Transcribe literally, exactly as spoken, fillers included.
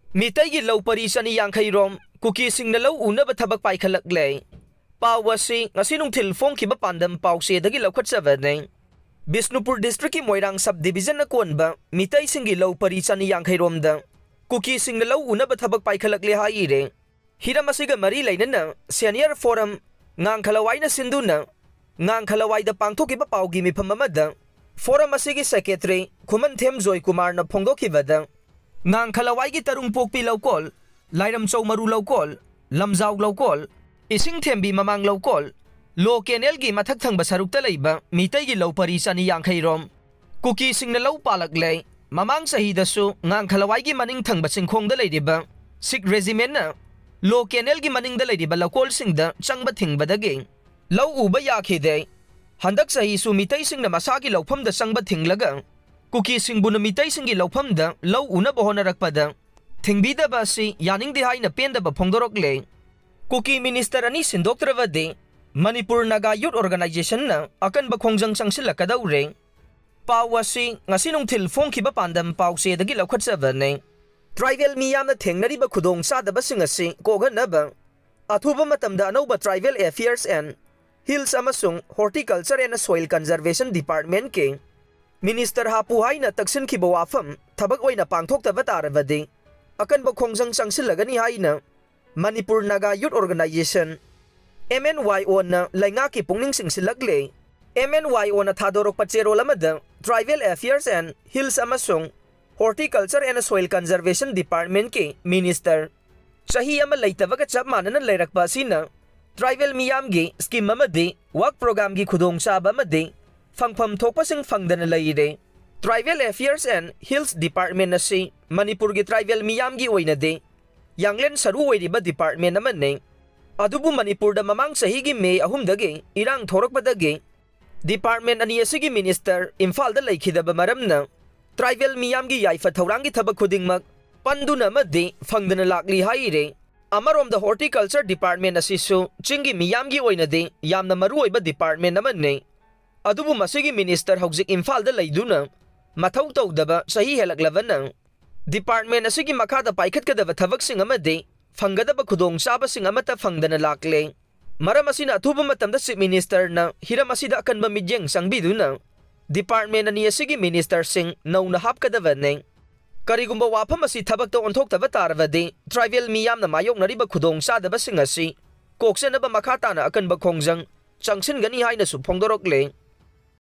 ꯃꯤꯇꯩꯒꯤ ꯂꯧ ꯄꯔꯤ ꯆꯅꯤ ꯌꯥꯡꯈꯩ ꯔꯣꯝ ꯀꯨꯀꯤꯁꯤꯡꯅ ꯂꯧ ꯎꯅꯕ ꯊꯕꯛ ꯄꯥꯏꯈꯠꯂꯛꯂꯦ꯫ ꯄꯥꯎ ꯑꯁꯤ ꯉꯁꯤ ꯅꯨꯡꯊꯤꯜ ꯐꯣꯡꯈꯤꯕ ꯄꯥꯟꯗꯝ ꯄꯥꯎꯆꯦꯗꯒꯤ ꯂꯧꯈꯠꯆꯕꯅꯤ꯫ ꯕꯤꯁꯅꯨꯄꯨꯔ district ꯀꯤ ꯃꯣꯏꯔꯥꯡ sub division ꯅ ꯀꯣꯟꯕ ꯃꯤꯇꯩꯁꯤꯡꯒꯤ ꯂꯧ ꯄꯔꯤ ꯆꯅꯤ ꯌꯥꯡꯈꯩ ꯔꯣꯝꯗ ꯀꯨꯀꯤꯁꯤꯡꯅ ꯂꯧ ꯎꯅꯕ ꯊꯕꯛ ꯄꯥꯏꯈꯠꯂꯛꯂꯦ ꯍꯥꯏꯔꯦ꯫ ꯍꯤꯔꯝ ꯑꯁꯤꯒ ꯃꯔꯤ ꯂꯩꯅꯅ Senior Forum ꯉꯥꯡꯈꯂꯋꯥꯏꯅ ꯁꯤꯟꯗꯨꯅ ꯉꯥꯡꯈꯂꯋꯥꯏꯗ ꯄꯥꯡꯊꯣꯛꯈꯤꯕ ꯄꯥꯎꯒꯤ ꯃꯤꯐꯝ ꯑꯃꯗ Forum ꯑꯁꯤꯒꯤ Secretary ꯈꯨꯃꯟꯊꯦꯝ ꯖꯣꯏꯀꯨꯃꯥꯔꯅ ꯐꯣꯡꯗꯣꯛꯈꯤꯕꯗ, ꯉꯥꯡꯈꯂꯋꯥꯏꯒꯤ ꯇꯔꯨꯡꯄꯣꯛꯄꯤ ꯂꯧꯀꯣꯜ, ꯂꯥꯏꯔꯝꯆꯧ ꯃꯔꯨ ꯂꯧꯀꯣꯜ, ꯂꯝꯖꯥꯎ ꯂꯧꯀꯣꯜ, ꯏꯁꯤꯡ ꯊꯦꯝꯕꯤ ꯃꯃꯥꯡ ꯂꯧꯀꯣꯜ, ꯂꯣ ꯀꯦꯅꯦꯜꯒꯤ ꯃꯊꯛ ꯊꯪꯕ ꯁꯔꯨꯛꯇ ꯂꯩꯕ ꯃꯤꯇꯩꯒꯤ ꯂꯧ ꯄꯔꯤ ꯆꯅꯤ ꯌꯥꯡꯈꯩ ꯔꯣꯝ ꯀꯨꯀꯤꯁꯤꯡꯅ ꯂꯧ ꯄꯥꯜꯂꯛꯂꯦ꯫ ꯃꯃꯥꯡ ꯆꯍꯤꯗꯁꯨ ꯉꯥꯡꯈꯂꯋꯥꯏꯒꯤ ꯃꯅꯤꯡ ꯊꯪꯕ ꯆꯤꯡꯈꯣꯡꯗ ꯂꯩꯔꯤꯕ ꯁꯤꯈ regiment ꯅ ꯂꯣ ꯀꯦꯅꯦꯜꯒꯤ ꯃꯅꯤꯡꯗ ꯂꯩꯔꯤꯕ ꯂꯧꯀꯣꯜꯁꯤꯡꯗ ꯆꯪꯕ ꯊꯤꯡꯕꯗꯒꯤ ꯂꯧ ꯎꯕ ꯌꯥꯈꯤꯗꯦ꯫ ꯍꯟꯗꯛ ꯆꯍꯤꯁꯨ ꯃꯤꯇꯩꯁꯤꯡꯅ ꯃꯁꯥꯒꯤ ꯂꯧꯐꯝꯗ ꯆꯪꯕ ꯊꯤꯡꯂꯒ ꯀꯨꯀꯤꯁꯤꯡꯕꯨꯅ ꯃꯤꯇꯩꯁꯤꯡꯒꯤ ꯂꯧꯐꯝꯗ ꯂꯧ ꯎꯅꯕ ꯍꯣꯠꯅꯔꯛꯄꯗ ꯊꯤꯡꯕꯤꯗꯕ ꯑꯁꯤ ꯌꯥꯅꯤꯡꯗꯦ ꯍꯥꯏꯅ ꯄꯦꯟꯗꯕ ꯐꯣꯡꯗꯣꯔꯛꯂꯦ꯫ ꯀꯨꯀꯤ minister ꯑꯅꯤ ꯁꯤꯟꯗꯣꯛꯇ꯭ꯔꯕꯗꯤ ꯃꯅꯤꯄꯨꯔ ꯅꯥꯒꯥ Youth Organisation ꯅ ꯑꯀꯟꯕ ꯈꯣꯡꯖꯪ ꯆꯪꯁꯤꯜꯂꯛꯀꯗꯧꯔꯦ꯫ ꯄꯥꯎ ꯑꯁꯤ ꯉꯁꯤ ꯅꯨꯡꯊꯤꯜ ꯐꯣꯡꯈꯤꯕ ꯄꯥꯟꯗꯝ ꯄꯥꯎꯆꯦꯗꯒꯤ ꯂꯧꯈꯠꯆꯕꯅꯤ꯫ Tribal ꯃꯤꯌꯥꯝꯅ ꯊꯦꯡꯅꯔꯤꯕ ꯈꯨꯗꯣꯡꯆꯥꯗꯕꯁꯤꯡ ꯑꯁꯤ ꯀꯣꯛꯍꯟꯅꯕ ꯑꯊꯨꯕ ꯃꯇꯝꯗ ꯑꯅꯧꯕ Tribal Affairs and Hills ꯑꯃꯁꯨꯡ Horticulture and Soil Conservation Department ꯀꯤ minister ꯍꯥꯞꯄꯨ ꯍꯥꯏꯅ ꯇꯛꯁꯤꯟꯈꯤꯕ ꯋꯥꯐꯝ ꯊꯕꯛ ꯑꯣꯏꯅ ꯄꯥꯡꯊꯣꯛꯇꯕ ꯇꯥꯔꯕꯗꯤ ꯑꯀꯟꯕ ꯈꯣꯡꯖꯪ ꯆꯪꯁꯤꯜꯂꯒꯅꯤ ꯍꯥꯏꯅ Manipur Naga Youth Organisation, M N Y O ꯅ ꯂꯩꯉꯥꯛꯀꯤ ꯄꯨꯛꯅꯤꯡ ꯆꯤꯡꯁꯤꯜꯂꯛꯂꯦ꯫ M N Y O ꯅ ꯊꯥꯗꯣꯔꯛꯄ ꯆꯦꯔꯣꯜ ꯑꯃꯗ Tribal Affairs and Hills ꯑꯃꯁꯨꯡ Horticulture and Soil Conservation Department ꯀꯤ minister ꯆꯍꯤ ꯑꯃ ꯂꯩꯇꯕꯒ ꯆꯞ ꯃꯥꯟꯅꯅ ꯂꯩꯔꯛꯄ ꯑꯁꯤꯅ tribal ꯃꯤꯌꯥꯝꯒꯤ scheme ꯑꯃꯗꯤ work program ꯒꯤ ꯈꯨꯗꯣꯡꯆꯥꯕ ꯑꯃꯗꯤ ꯐꯪꯐꯝ ꯊꯣꯛꯄꯁꯤꯡ ꯐꯪꯗꯅ ꯂꯩꯔꯦ꯫ Tribal Affairs and Hills Department ꯑꯁꯤ ꯃꯅꯤꯄꯨꯔꯒꯤ tribal ꯃꯤꯌꯥꯝꯒꯤ ꯑꯣꯏꯅꯗꯤ ꯌꯥꯡꯂꯦꯟ ꯁꯔꯨ ꯑꯣꯏꯔꯤꯕ department ꯑꯃꯅꯤ꯫ ꯑꯗꯨꯕꯨ ꯃꯅꯤꯄꯨꯔꯗ ꯃꯃꯥꯡ ꯆꯍꯤꯒꯤ ꯃꯦ ꯑꯍꯨꯝꯗꯒꯤ ꯏꯔꯥꯡ ꯊꯣꯔꯛꯄꯗꯒꯤ department ꯑꯅꯤ ꯑꯁꯤꯒꯤ minister ꯏꯝꯐꯥꯜꯗ ꯂꯩꯈꯤꯗꯕ ꯃꯔꯝꯅ tribal ꯃꯤꯌꯥꯝꯒꯤ ꯌꯥꯏꯐ ꯊꯧꯔꯥꯡꯒꯤ ꯊꯕꯛ ꯈꯨꯗꯤꯡꯃꯛ ꯄꯟꯗꯨꯅ ꯑꯃꯗꯤ ꯐꯪꯗꯅ ꯂꯥꯛꯂꯤ ꯍꯥꯏꯔꯦ꯫ ꯑꯃꯔꯣꯝꯗ Horticulture Department ꯑꯁꯤꯁꯨ ꯆꯤꯡꯒꯤ ꯃꯤꯌꯥꯝꯒꯤ ꯑꯣꯏꯅꯗꯤ ꯌꯥꯝꯅ ꯃꯔꯨꯑꯣꯏꯕ department ꯑꯃꯅꯤ꯫ ꯑꯗꯨꯕꯨ ꯃꯁꯤꯒꯤ minister ꯍꯧꯖꯤꯛ ꯏꯝꯐꯥꯜꯗ ꯂꯩꯗꯨꯅ ꯃꯊꯧ ꯇꯧꯗꯕ ꯆꯍꯤ ꯍꯦꯜꯂꯛꯂꯕꯅ Department ꯑꯁꯤꯒꯤ ꯃꯈꯥꯗ ꯄꯥꯏꯈꯠꯀꯗꯕ ꯊꯕꯛꯁꯤꯡ ꯑꯃꯗꯤ ꯐꯪꯒꯗꯕ ꯈꯨꯗꯣꯡꯆꯥꯕꯁꯤꯡ ꯑꯃꯠꯇ ꯐꯪꯗꯅ ꯂꯥꯛꯂꯦ꯫ ꯃꯔꯝ ꯑꯁꯤꯅ ꯑꯊꯨꯕ ꯃꯇꯝꯗ Chief Minister ꯅ ꯍꯤꯔꯝ ꯑꯁꯤꯗ ꯑꯀꯟꯕ ꯃꯤꯠꯌꯦꯡ ꯆꯪꯕꯤꯗꯨꯅ department ꯑꯅꯤ ꯑꯁꯤꯒꯤ minister ꯁꯤꯡ ꯅꯧꯅ ꯍꯥꯞꯀꯗꯕꯅꯤ꯫ ꯀꯔꯤꯒꯨꯝꯕ ꯋꯥꯐꯝ ꯑꯁꯤ ꯊꯕꯛꯇ ꯑꯣꯟꯊꯣꯛꯇꯕ ꯇꯥꯔꯕꯗꯤ tribal ꯃꯤꯌꯥꯝꯅ ꯃꯥꯌꯣꯛꯅꯔꯤꯕ ꯈꯨꯗꯣꯡꯆꯥꯗꯕꯁꯤꯡ ꯑꯁꯤ ꯀꯣꯛꯆꯅꯕ ꯃꯈꯥ ꯇꯥꯅ ꯑꯀꯟꯕ ꯈꯣꯡꯖꯪ ꯆꯪꯁꯤꯟꯒꯅꯤ ꯍꯥꯏꯅꯁꯨ ꯐꯣꯡꯗꯣꯔꯛꯂꯦ꯫